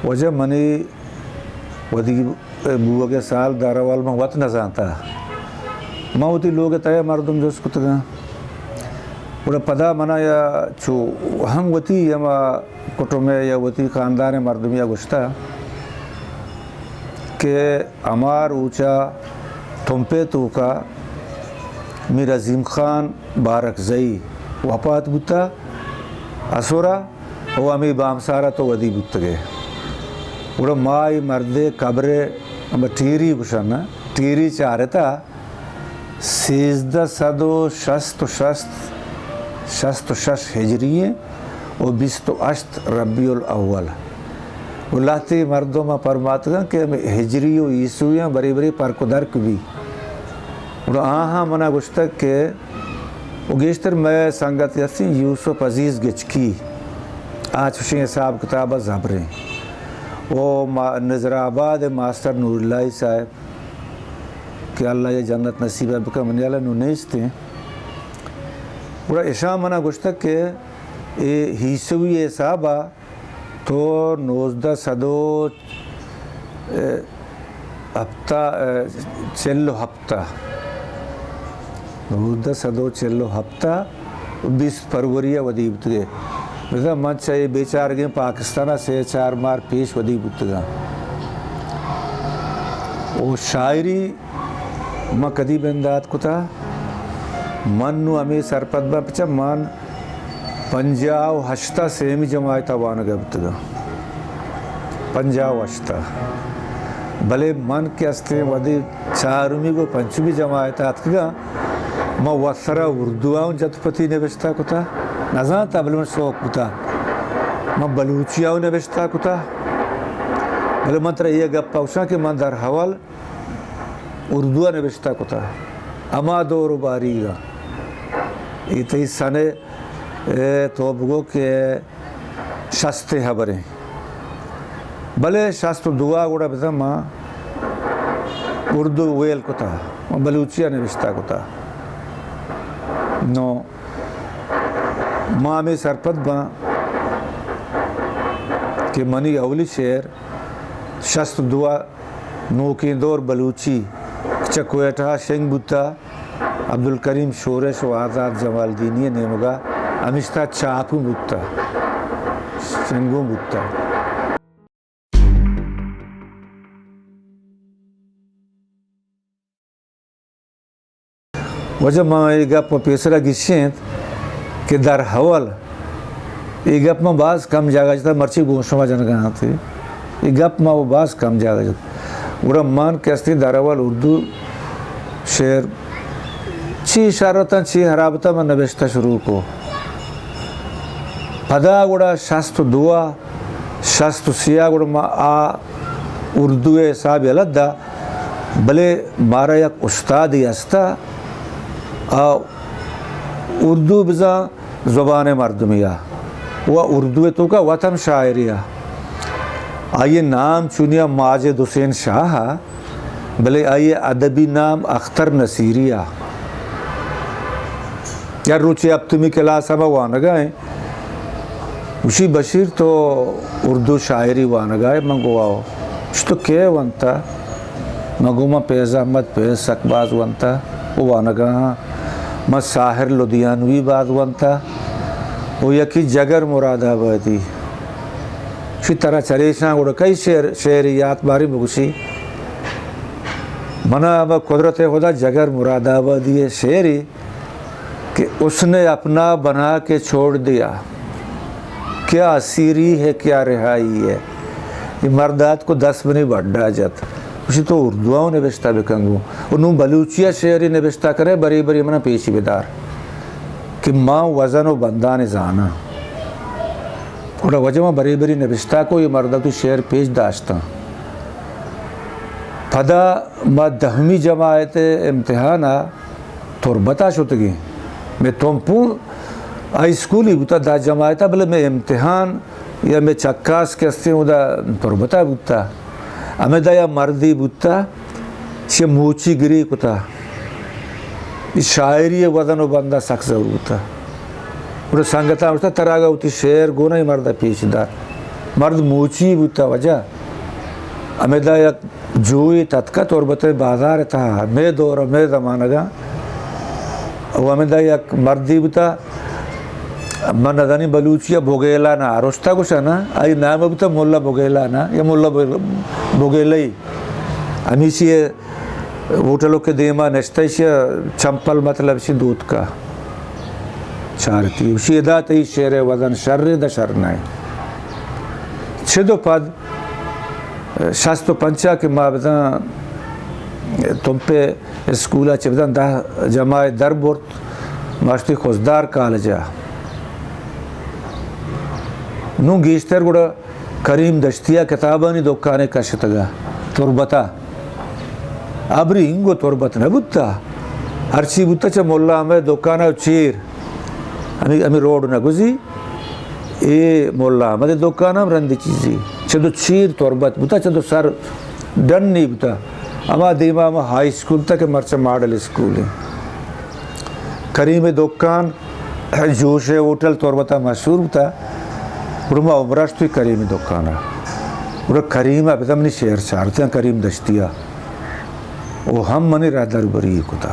واجہ منی ودی بوگ ءِ سال دراول من وت نہ زانتا۔ من وتی لوگ ءِ تہ ءَ مردم جست کتگاں۔ گڑا پدا منا یا چو ہم وتی ہما کٹم ءِ یا وتی خاندان ءِ مردمے ءَ گوشتا کہ ہما روچا تمپ ءِ توکا میر عظیم خان بارکزئی وپات بوتا، اسورا، او ہمے بامسارا تو ودی بوتگے۔ گڑا ما اے مردے قبر ءَ ہما ٹیری گوشن نا، ٹیری چارتا، سیزدہ سد و شست و شست، شست و شش ہجری ایں و بیست و ہشت ربیع الاول۔ و لہتے مردم پرماتگاں کہ ہمے ہجری و عیسویاں برے برے پرک و درک بی۔ گڑا آہاں منا گوشتگ کہ و گیشتر مئے سنگت ہستیں یوسف عزیز گچکی، آ چوشیں حساب کتاب ءَ زبریں۔ و ما-، نظر آباد ءِ ماسٹر نور اللہ صاحب کہ اللہ ءَ جنت نصیب ءَ بکن، منی ہیال ءَ نوں نیستیں۔ گڑا اشاں منا گوشتگ کہ اے عیسوی حساب ءَ تو نوزدہ سد و، اے، ہپتا، اے، چل و ہپتا، نوزدہ سد و چل و ہپتا، بیست فروری ءَ ودی بوتگے۔ بزاں من چہ اے بیچارگیں پاکستان ءَ سے چار ماہ پیش ودی بوتگاں۔ او شاعری من کدی بندات کتا؟ من نوں ہمے سرپد باں، پچا من پنجاہ و ہشت ءَ سیمی جماعت ءَ وانگ ءَ بوتگاں۔ پنجاہ و ہشت ءَ۔ بلے من کہ استیں وھدے چارمی گوں پنچمی جماعت ءَ اتکگاں، من وتسرا اردو ءَ اوں جت پتی نبشتہ کتا۔ نزانتا، بلے من شوق بوتا۔ من بلوچی ءَ اوں نبشتہ کتا۔ بلے من ترا اے گپ ءَ گوشاں کہ من در حوال اردو ءَ نبشتہ کتا۔ ہما دور و باریگ ءَ۔ اے تئی سن، اے، تو بگو کہ شست ءِ ہبریں۔ بلے شست و دو ءَ گڑا بزاں ما اردو ویل کتا، ما بلوچی ءَ نبشتہ کتا۔ نو ما ہمے سرپد باں کہ منی اولی شعر شست و دو ءَ نوکیں دور بلوچی چہ کوئٹہ ءَ شنگ بوتا، عبدالکریم شورش و آزات جمالدینی ءِ نیمگ ءَ ہمیشتا چاپ اوں بوتا، شنگ اوں بوتا۔ واجہ من اے گپ پیسرا گیشینت کہ در حوال اے گپ من باز کم جاگہ جتا، مرچی گوں شما جنگا انت۔ اے گپ من باز کم جاگہ جتا۔ گڑا من کہ استیں در حوال اردو شعر چی شرتاں چی حرابتاں من نبشتہ شروع کو۔ پدا گڑا شست و دو ءَ شست و سے ءَ گڑا ما آ اردو ءِ حساب یلہ دا، بلے مارا یک استادے ہستا، آ اردو بزاں زبان مردمی ءَ و اردو ءِ توکا وت ہم شاعری ءَ۔ آئی ءِ نام چونیا ماجد حسین شاہ ءَ، بلے آئی ءِ ادبی نام اختر نصیری ءَ۔ یک روچے ہپتمی کلاس ءَ ما وانگ ءَ ایں۔ گوشی، بشیر، تو اردو شاعری وانگ ءَ ئے؟ من گو آؤ۔ گوشت، تو کئے ونتا؟ من گو، من فیض احمد فیض سک باز ونتا، او وانگ ءَ آں۔ من ساحر لدھیانوی باز ونتا، او یکی جگر مراد آبادی۔ گوشی، ترا چریشاں گڑا کئی شعر، شعری یات باری بگوشی؟ منا ہمے قدرت خدا جگر مراد آبادی ءِ شعری کہ اس نے اپنا بنا کے چھوڑ دیا، کیا اسیری ہے کیا رہائی ہے۔ اے مرد آتک و دست منی بڈا جت۔ گوشی، تو اردو ءَ نبشتہ بکن گوں۔ و نوں بلوچی ءَ شعری نبشتہ کنے، برے برے منا پیشی بدار کہ ما وزن و بندانی زاناں۔ گڑا واجہ ما برے برے نبشتہ کو، اے مرد ءَ وتی شعر پیش داشتاں۔ پدا ما دہمی جماعت ءِ امتحان ءَ تربت ءَ شتگیں۔ مئے تمپ اوں ہائی اسکولی بوتا، دہ جماعت ءَ، بلے مئے امتحان یا مئے چکاس کہ استیں اودا تربت ءَ بوتا۔ ہمدا یا مردے بوتا، چہ موچی گری کتا۔ اے شاعری ءِ وزن و بند ءَ سک زور بوتا۔ گڑا سنگتاں گوشتا، ترا اگاں وتی شعر گون ایں، اے مرد ءَ پیش دار۔ مرد موچی بوتا واجہ۔ ہمیدا یک جوئی تتکا تربت بازار تہا، مے دور، مے زمانگا۔ و ہمیدا یک مردی بوتا، من نزانی بلوچی بگیلا نا، رشتہ گوشا نا، آئی نام بوتا ملا بگیلا نا، یا ملا بگ-، بگیلئی۔ ہمیشی ہوٹلو کے دیما نشتہ، ایشی چمپل مطلب ایشی دوتکا چارتی۔ ایشی ادا تئی شعر وزن شر دا شر نہ۔ چد و پد شست و پنچا کہ ما بزاں تمپے اسکولا چہ بزاں دہ جماعت در برت، ما شتی خضدار کالجا۔ نوں گیشتر گڑا کریم دشتیا کتابانی دکانے کشتگا تربتا۔ ابری انگو تربت نہ بوتا۔ ہرچی بوتا چہ ملا احمد دکانا چیر۔ ہمیں، ہمیں روڈ نہ گزی۔ اے ملا احمد دکان ہم رندی چیزی۔ چدو چیر تربت بوتا، چدو سر ڈنی بوتا۔ ہما دیما ہما ہائی اسکول تا کہ مرچا ماڈل اسکول ہے۔ کریم دکان، جوش ہوٹل تربتا مشہور بوتا۔ گڑا ما عمرہ شتوی کریم دکانا۔ گڑا کریم ء بزاں منی شعر چارتیاں، کریم دشتیا۔ او ہم منی رہدربری کتا۔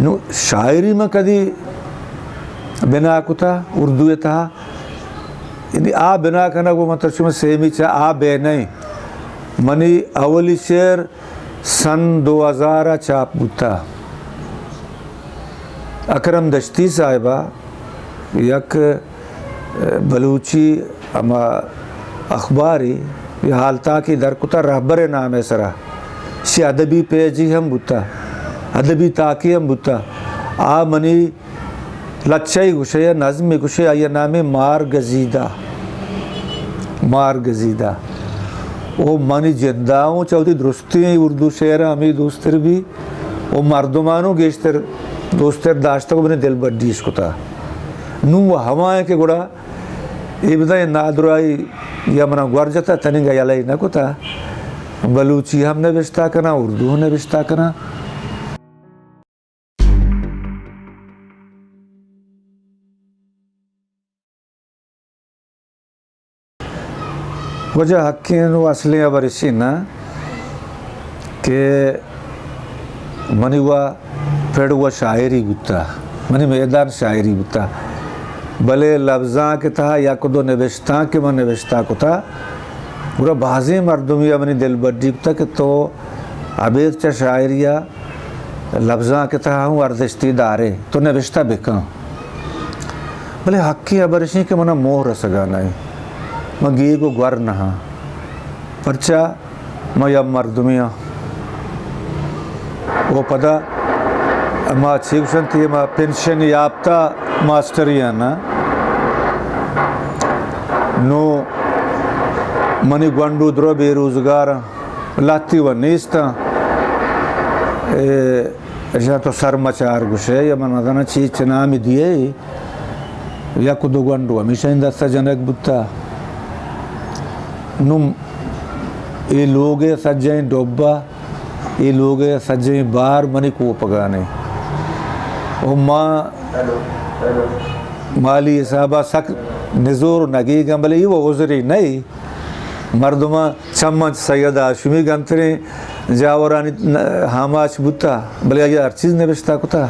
نو شاعری من کدی بنا کتا اردو تہا؟ یعنی آ بنا کنگ و من ترشم سیمی چا آ بے نہیں۔ منی اولی شعر سن دو ہزار ء چاپ بوتا۔ اکرم دشتی صاحبا یک بلوچی ہما اخبارے یا حال تاکے در کتا رہبر نامے سرا۔ شی ادبی پیجی ہم بوتا، ادبی تاکے ہم بوتا۔ آ منی لچہ گوشے یا نظم گوشے، آئی نامے مار گزیدہ۔ مار گزیدہ۔ او منی جندا اوں چہ وتی درستیں اردو شعر ہمے دوستر بی۔ او مردمانوں گیشتر دوستر داشتگ و منی دل بڈیش کتا۔ نوں و ہمائیں کہ گڑا اے بزاں نادراہی یا منا گور جتا، تننگا یلہ ای نہ کتا۔ بلوچی ہم نبشتہ کناں، اردو ہم نبشتہ کناں۔ واجہ حقیں و اصلیں ہبر اسی نہ کہ منی و پڑ و شاعری بوتا، منی میدان شاعری بوتا، بلے لبزانک تہا یک دو نبشتانک کہ من نبشتہ کتا، گڑا بازیں مردمی منی دل بڈی کتا کہ تو ابید چہ شاعری ء لبزانک تہا ہوں ارزشتی دارے، تو نبشتہ بکن۔ بلے حقی ہبر اشیں کہ منا موہ رسگا نہ، من گیگ و گور نہ ہاں، پرچا من یک مردمے آں۔ و پدا ما چے گوشنت، ما پنشن یافتہ ماسٹرے آں نا۔ نو منی گونڈو درو بے روزگار آں۔ لہتے و نیست آں۔ اے، اشاں تو سرمچار گوشئے یا من نزاناں چی چہ نامی دیئے، یک دو گونڈو ہمیشانی دستا جنگ بوتا۔ نوں اے لوگ ء سجہیں ڈبہ، اے لوگ ء سجہیں بار منی کوپگانے۔ و ما مالی حسابا سک نزور و نگیگاں، بلے اے و عذرے نئے۔ مردماں چماں چہ سید ہاشمی گنتریں جاورانی ن-، آماچ بوتا، بلے آئی ء ہر چیز نبشتہ کتا۔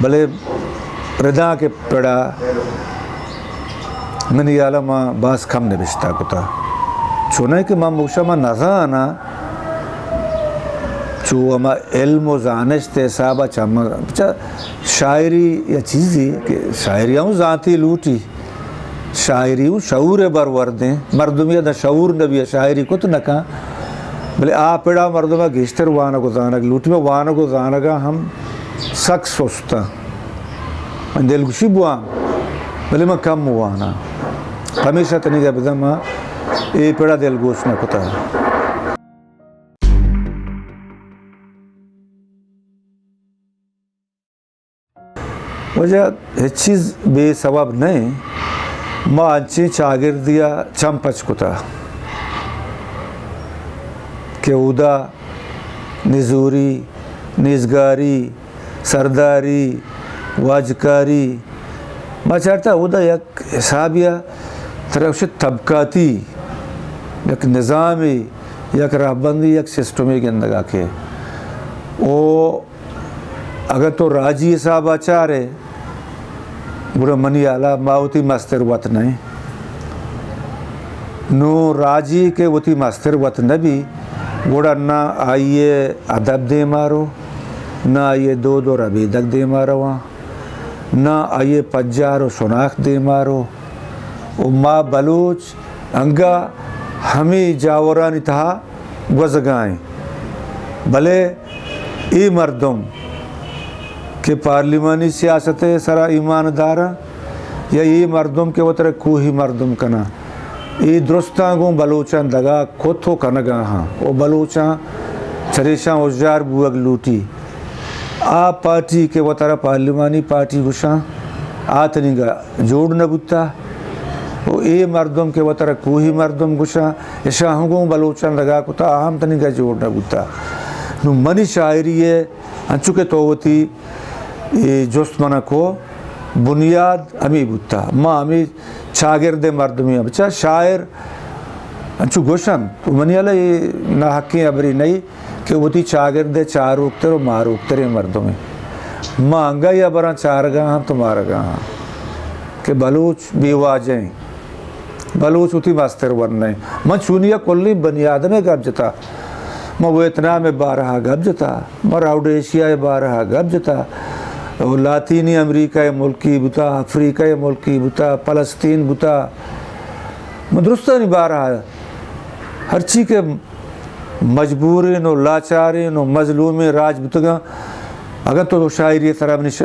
بلے ردانک ء پڑا منی ہیال ء ما باز کم نبشتہ کتا۔ چوناہا کہ من بگشاں من نزاناں، چو ہما علم و زانشت ء حساب ء چہ من، چہ شاعری یا چیزے کہ شاعری ہم زانتی لوٹی۔ شاعری اوں شعور ء برورد ایں۔ مردمے ء داں شعور نہ بی، شاعری کت نہ کن۔ بلے آ پڑا مردم ء گیشتر وانگ و زانگ لوٹی۔ من وانگ و زانگ ء ہم سک سست آں۔ من دلگوشی بوان، بلے من کم واناں۔ پمیشا تنیگا بزاں من اے پڑا دلگوش نہ کتا۔ واجہ ہچ چیز بے سوب نہ ایں۔ ما انچیں چاگردے ء چم پچ کتا کہ اودا نزوری، نیزگاری، سرداری، واجکاری، ما چارتا اودا یک حسابے ء ترا گوشت طبقاتی یک نظامے، یک رہبندی، یک سسٹمے گندگا کئے۔ او اگاں تو راجی حسابا چارئے، گڑا منی ہیالا ما وتی مستر وت نہ ایں۔ نوں راجی کہ وتی مستر وت نہ بی، گڑا نہ آئی ءِ ادب دیما رو، نہ آئی ءِ دود و ربیدگ دیما رواں، نہ آئی ءِ پجار و شناخت دیما رو۔ و ما بلوچ انگا ہمے جاورانی تہا گوزگا ایں۔ بلے اے مردم کہ پارلیمانی سیاست ءِ سرا ایمان داراں یا اے مردم کہ وترا کوہی مردم کناں، اے درستاں گوں بلوچاں دگا کت و کنگا ہاں و بلوچاں چریشاں ہوشیار بوگ لوٹی۔ آ پارٹی کہ وترا پارلیمانی پارٹی گوشاں، آ تنیگا جوڑ نہ بوتا۔ و اے مردم کہ وترا کوہی مردم گوشاں، اشاں ہم گوں بلوچاں دگا کتا، آ ہم تنیگا جوڑ نہ بوتا۔ نوں منی شاعری ءِ انچو کہ تو وتی اے جست منا کو، بنیاد ہمے بوتا۔ ما ہمے چاگرد ءِ مردمے آں۔ بچا شاعر انچو گوشنت، و منی ہیالا اے ناحقیں ہبرے نہ ایں کہ وتی چاگرد ءِ چاروکتر و ماروکتریں مردمے۔ ما انگا اے ہبراں چارگا ہاں تو مارگا ہاں کہ بلوچ بے واجہ ایں۔ بلوچ وتی مستر ور نہ ایں۔ من چونیا کلیں بنی آدم ءِ گپ جتا۔ من ویتنام ءِ بارہا گپ جتا۔ من راوڈیشیا ءِ بارہا گپ جتا۔ و لاطینی امریکہ ءِ ملکی بوتا، افریقہ ءِ ملکی بوتا، فلسطین بوتا۔ من درستانی بارہا ہرچی کہ مجبوریں و لاچاریں و مظلومیں راج بوتگاں۔ اگاں تو شاعری ءِ سرا منی ش-،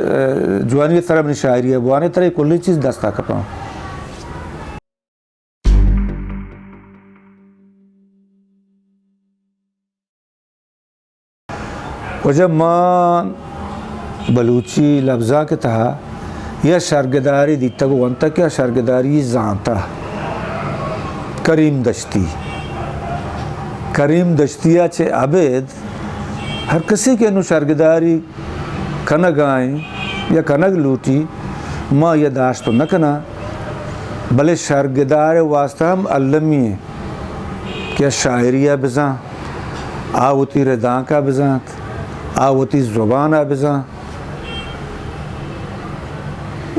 جوانی ءِ سرا منی شاعری ءَ بوانئے، ترا اے کلیں چیز دستا کپاں۔ واجہ، ما بلوچی لبزانک ءِ تہا یا شرگدارے دیتگ و ونتگ کہ آ شرگداری زانتہ۔ کریم دشتی۔ کریم دشتی ءَ چہ ابید ہر کسے کہ انوں شرگداری کنگ ءَ ایں یا کنگ لوٹی، ما آئی ءَ داشت نہ کناں، بلے شرگدار ءِ واستہ ہم المی ایں کہ آ شاعری ءَ بزاں، آ وتی ردانک ءَ بزانت، آ وتی زبان ءَ بزاں۔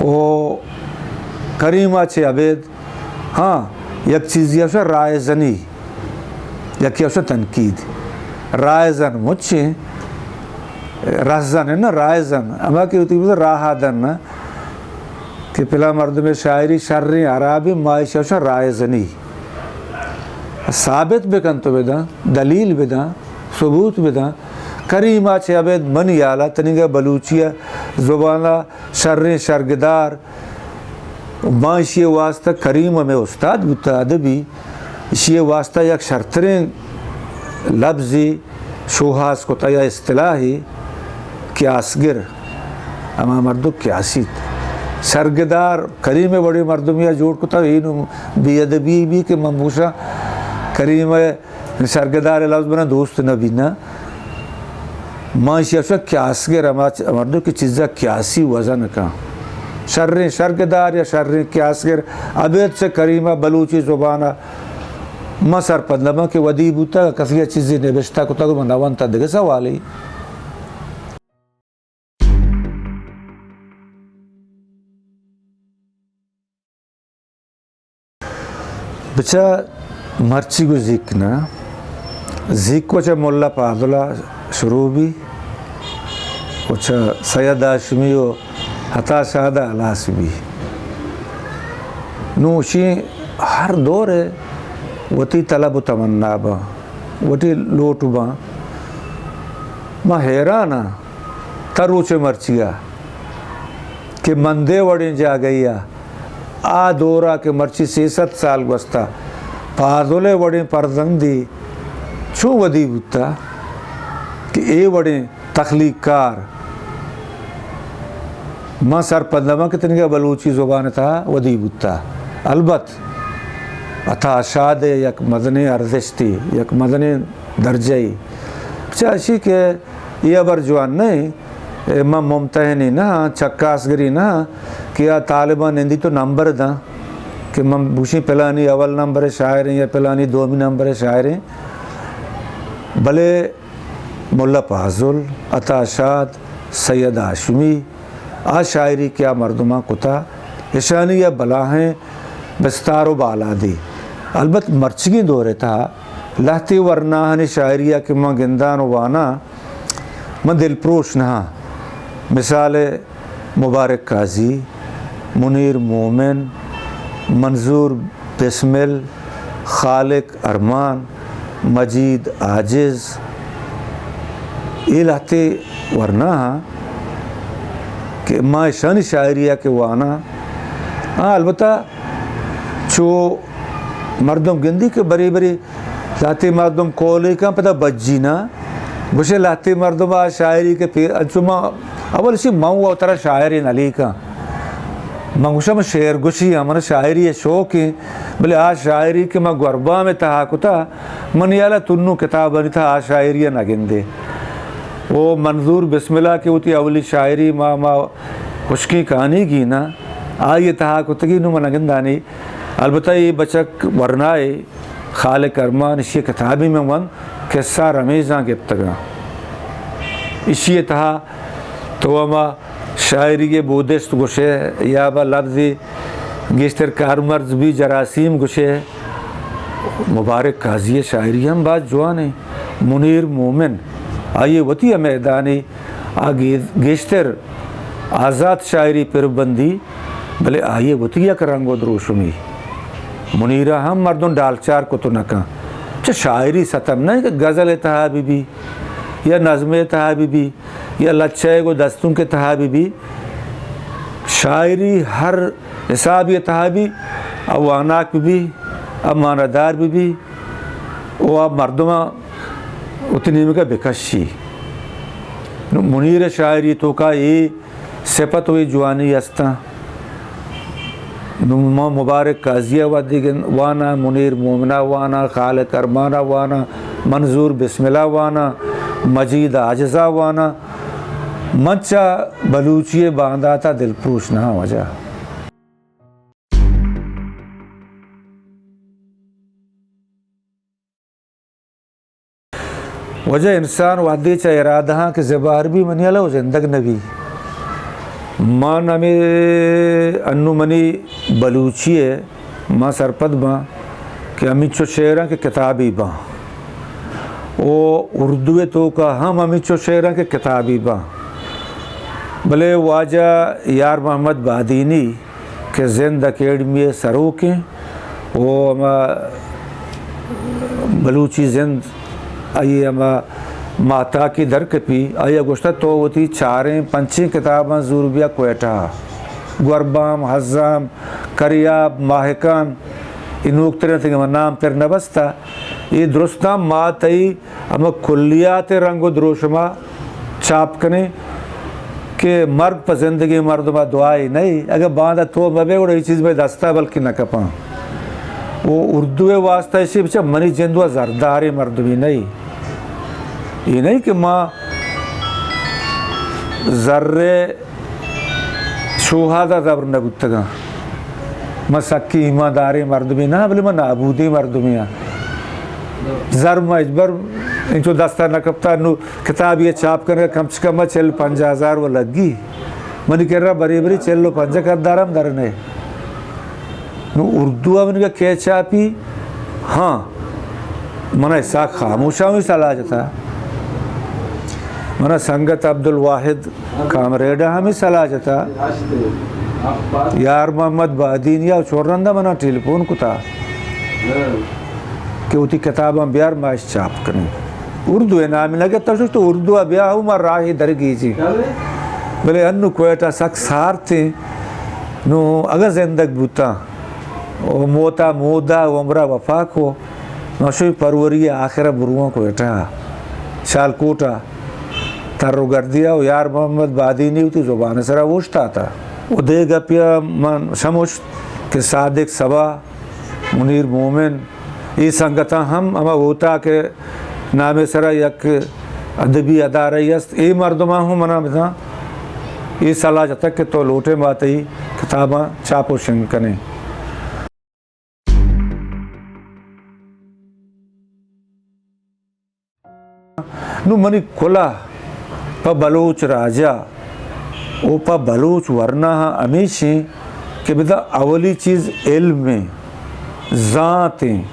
او کریم ءَ چہ ابید، ہاں، یک چیزے ءَ گوشاں رائزنی، یکے ءَ گوشاں تنقید۔ رائزن مچیں، رہزن نا، رائزن، ہما کہ وتی بزاں راہ ءَ دن نا، کہ پلاں مردمے شاعری شریں، ہرابیں، ما ایشی ءَ گوشاں رائزنی۔ ثابت بکن تو بداں، دلیل بداں، ثبوت بداں۔ کریم ءَ چہ ابید منی ہیال ءَ تنیگا بلوچی ءِ زبان ءَ شریں شرگدار، ما ایشی ءِ واستہ، کریم ہمے استاد بوتہ ادبی، ایشی ءِ واستہ یک شرتریں لبزے شوہاز کتہ یا اصطلاحے، کیاسگر، ہما مردک کیاسیت۔ شرگدار کریم ءِ وڑیں مردمے ءَ جوڑ کتہ، اے نوں بے ادبی بی کہ من بگوشاں کریم ءِ شرگدار ءِ لبز منا دوست نہ بی نا۔ ما ایشی ءَ گوشاں کیاسگر، ہما چ-، مردم کہ چیزا کیاسی وزن کن۔ شریں شرگدار یا شریں کیاسگر ابید چہ کریم ءَ بلوچی زبان ءَ ما سرپد نہ باں کہ ودی بوتگ، کسی ءَ چیزے نبشتہ کتگ و من نہ ونتہ، دگہ سوالے۔ بچا مرچی گوں زیک نا، زیک و چہ ملا فاضل ءَ شروع بی و چہ سید ہاشمی و عطا شاد ءَ ہلاس بی۔ نوں اشی ہر دور ءَ وتی طلب و تمنا باں، وتی لوٹ باں۔ ما حیران آں تا روچ مرچی ءَ کہ مندے وڑیں جاگہے ءَ آ دور ءَ کہ مرچی سے سد سال گوستہ، فاضل ءِ وڑیں پرزندے چون ودی بوتہ کہ اے وڑیں تخلیق کار، من سرپد نہ باں کہ تنیگا بلوچی زبان ءِ تہا ودی بوتہ۔ البت عطا شاد ءِ یک مزنیں ارزشتے، یک مزنیں درجہ ے۔ چہ اشی کہ اے ہبر جوان نہ ایں، اے من ممتحنے نہ آں، چکاسگرے نہ آں کہ آ طالباں نندیت و نمبر داں۔ کہ من بگوشیں پلانی اول نمبر ءِ شاعر ایں یا پلانی دومی نمبر ءِ شاعر ایں، بلے ملا فاضل، عطا شاد، سید ہاشمی، آ شاعری کہ آ مردماں کتا، اشانی ءَ بلاہیں بستار و بالادے۔ البت مرچگیں دور ءِ تہا لہتے ورناہانی شاعری ءَ کہ من گنداں و واناں، من دلپروش نہ آں۔ مثال ءَ مبارک قاضی، منیر مومن، منظور بسمل، خالق ارمان، مجید عاجز، اے لہتے ورنا آں کہ ما اشانی شاعری ءَ کہ واناں، آ البتہ چو مردم گندی کہ برے برے لہتے مردم کولے کن پدا بجی نہ، گوشے لہتے مردم آ شاعری کہ پیر، انچو ما اول اشی من و ترا شاعرے نہ لیکاں۔ من گوشاں من شعر گوشی آں، من شاعری ءِ شوق ایں، بلے آ شاعری کہ من گوربام ءِ تہا کتا، منی ہیال ءَ تو نوں کتابانی تہا آ شاعری ءَ نہ گندے۔ او منظور بسمل ءَ کہ وتی اولی شاعری ما، ما ہشکیں کانیگی نہ، آئی ءِ تہا کتگی نوں من نہ گندانی۔ البتہ اے بچک ورنائے خالق ارمان، اشی ءِ کتابے من ونت، قصہ رمیزاں گپتگاں۔ اشی ءِ تہا تو ہما شاعری ءِ بودشت گوشے یا با لبزے گیشتر کارمرز بی، جراثیم گوشے، مبارک قاضی ءِ شاعری ہم باز جوان ایں۔ منیر مومن، آئی ءِ وتی ءَ میدانے، آ گے-، گیشتر آزات شاعری پر بندی، بلے آئی ءِ وتی یک رنگ و دروشمی۔ منیر ءَ ہم مردم ڈالچار کت نہ کن۔ چہ شاعری ستم نہ کہ غزل ءِ تہا بہ بی، یا نظم ءِ تہا بہ بی، یا لچہ ءِ گوں دستونک ءِ تہا بہ بی، شاعری ہر حسابی ءِ تہا بی، آ واناک بہ بی، آ معنادار بہ بی، و آ مردماں وتی نیمگ ءَ بکشی۔ نوں منیر ءِ شاعری توکا اے صفت و اے جوانی استاں۔ نوں ما مبارک قاضی ءَ وھدے گند واناں، منیر مومن ءَ واناں، خالق ارمان ءَ واناں، منظور بسمل ءَ واناں، مجید عاجز ءَ واناں، من چہ بلوچی ءِ باندات ءَ دلپروش نہ آں واجہ۔ واجہ انسان وھدے چہ ارادہاں کہ زبہر بی منی ہیال ءَ و زندگ نہ بی۔ من ہمے انوں منی بلوچی ءَ من سرپد باں کہ ہمینچو شعراں کہ کتابے باں۔ و اردو ءِ توکا ہم ہمینچو شعراں کہ کتابے باں۔ بلے واجہ یار محمد بادینی کہ زند اکیڈمی ءِ سروک ایں و ہما بلوچی زند آئی ءِ ہما ماہتاکی درکپی، آئی ءَ گوشتہ تو وتی چاریں پنچیں کتاباں زور بیا کوئٹہ ءَ۔ گوربام، ہزام، کریاب، ماہکان، اے نوکتریں اتنت کہ من نام پر نہ بستہ۔ اے درستاں ما تئی ہما کلیات ءِ رنگ و دروشم ءَ چاپ کنیں کہ مرگ پہ زندگیں مردم ءَ دعائے نہ ایں۔ اگہ باندا تو مہ بئے گڑا اے چیز مئے دست ءَ بلکیں نہ کپاں۔ و اردو ءِ واسطہ ایشی بچہ منی جند و زرداریں مردمے نہ ایں۔ اے نہ ایں کہ ما زر ءِ شوہاز ءَ زبر نہ بوتگاں۔ من سکیں ایمانداریں مردمے نہ آں، بلے من نابودیں مردمے آں۔ زر من ہچبر انچو دست ءَ نہ کپتہ۔ نوں کتابے ءِ چاپ کنگ ءَ کم چہ کم ءَ چل پنجاہ ہزار و لگی۔ منی کرا برے برے چل و پنجاہ کردار ہم در نئے۔ نوں اردو ءَ منی گا کئے چاپی؟ ہاں، من ءَ اسحاق خاموش ءَ ہمے سلاہ جتا، من ءَ سنگت عبدالواحد کامریڈ ءَ ہمے سلاہ جتا، یار محمد بادینی ءَ چو رند ءَ من ءَ ٹیلیفون کتا کہ وتی کتاباں بیار، ما اش چاپ کنیں۔ اردو ءِ نام نہ گتا، شش تو اردو ءَ بیا، ہو ما راہے درگیجی۔ بلے انوں کوئٹہ سک سارتیں، نوں اگاں زندگ بوتاں، و موتا مودا و عمرا وفا کو، نوں شوی پروری آخر برواں کوئٹہ، شالکوٹا تر و گردیا و یار محمد بادینی وتی زبان سرا اوشتاتا۔ و دے گپیا من شموشت کہ صادق صبا، منیر مومن، اے سنگتاں ہم ہما اوتاک ءِ نام ءِ سرا یک ادبی ادارہ است، اے مردماں ہم منا بزاں اے سلاہ جتگ کہ تو لوٹے ما تئی کتاباں چاپ و شنگ کنیں۔ نوں منی کلہ پہ بلوچ راجا و پہ بلوچ ورناہاں ہمیش انت کہ بزاں اولی چیز علم انت، زانت انت،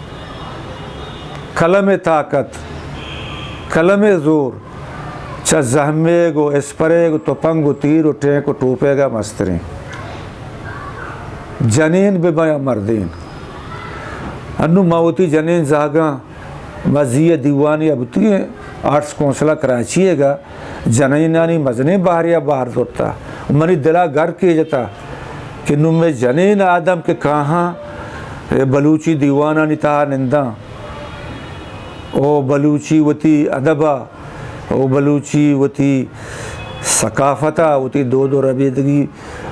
قلم ءِ طاقت، قلم ءِ زور چہ زہمیگ و اسپریگ و تپنگ و تیر و ٹینک و ٹوپیگ ءَ مستر انت۔ جنین بہ بنت یا مردین۔ انوں ما وتی جنین زہگاں، ما زی ءِ دیوانے ءَ بوتگیں، آرٹس کونسل ءَ کراچی ءَ گا جنینانی مزنیں بہرے ءَ بہر زرتا۔ منی دل ءَ گرکے جتا کہ نوں مئے جنین آدم کہ کاہاں اے بلوچی دیوانانی تہا ننداں، او بلوچی وتی ادب ءَ، او بلوچی وتی ثقافت ءَ، وتی دود و ربیدگی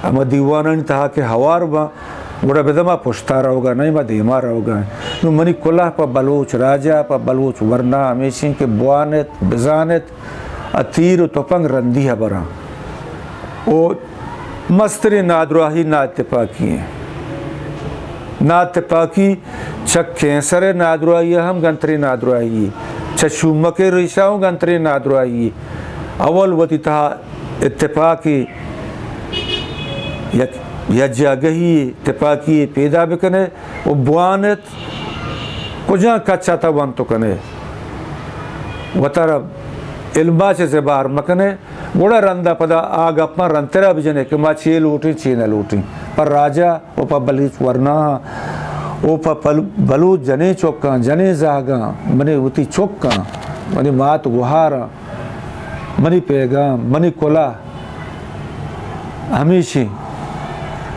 ہما دیوانانی تہا کہ ہوار باں، گڑا بزاں ما پشتا روگا نہ ایں، ما دیما روگا ایں۔ نوں منی کلہ پہ بلوچ راجا، پہ بلوچ ورنا ہمیش انت کہ بوانت، بزانت، ءُ تیر و تپنگ رندی ہبراں۔ او مستریں نادراہی ناتپاکی انت۔ ناتپاکی چہ کینسر ءِ نادراہی ءَ ہم گنتریں نادراہی، چہ شومک ءِ ریشہ ہم گنتریں نادراہی۔ اول وتی تہا اتپاکی، یک، یک جاگہی تپاکی پیدا بکنے و بوانت کجا کچا تا ونت کنے، وتارا علما چہ زبہر مکنے، گڑا رندا پدا آ گپاں رندترا بجنے کہ ما چے لوٹیں، چے نہ لوٹیں۔ پہ راجا و پہ بلوچ ورناہاں و پہ پل-، بلوچ جنیں چکاں، جنیں زہگاں، منی وتی چکاں، منی مات گہاراں، منی پیگام، منی کلہ ہمیش انت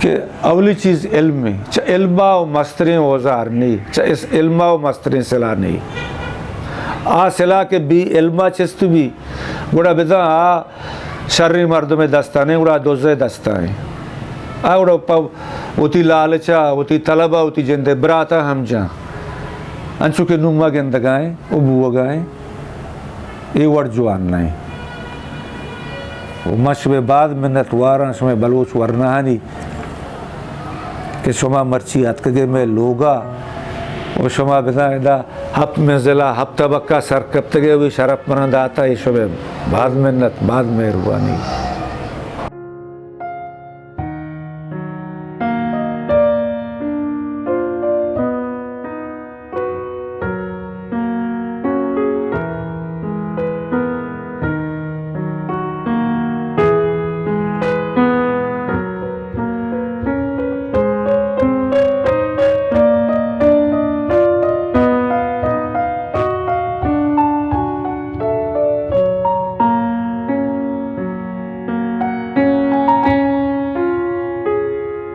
کہ اولی چیز علم انت۔ چہ علما و مستریں اوزار نی، چہ اس علما و مستریں سلاہ نی۔ آ سلاہ کہ بی علما چست بی، گڑا بزاں آ شریں مردم ءِ دستا نی، گڑا دز ءِ دستا انت۔ آ گڑا پہ وتی لالچا، وتی طلبا، وتی جند ءِ براتا ہم جاں۔ انچو کہ نوں ما گندگا ایں و بوگا ایں، اے وڑ جوان نہ انت۔ و ما شمئے باز منت واراں، شمئے بلوچ ورناہانی کہ شما مرچی اتکگے مئے لوگا و شما بزاں ادا ہپت منزلا، ہپت طبقا سر کپتگے و اے شرپ منا داتا، اے شمئے باز منت، باز مہربانی۔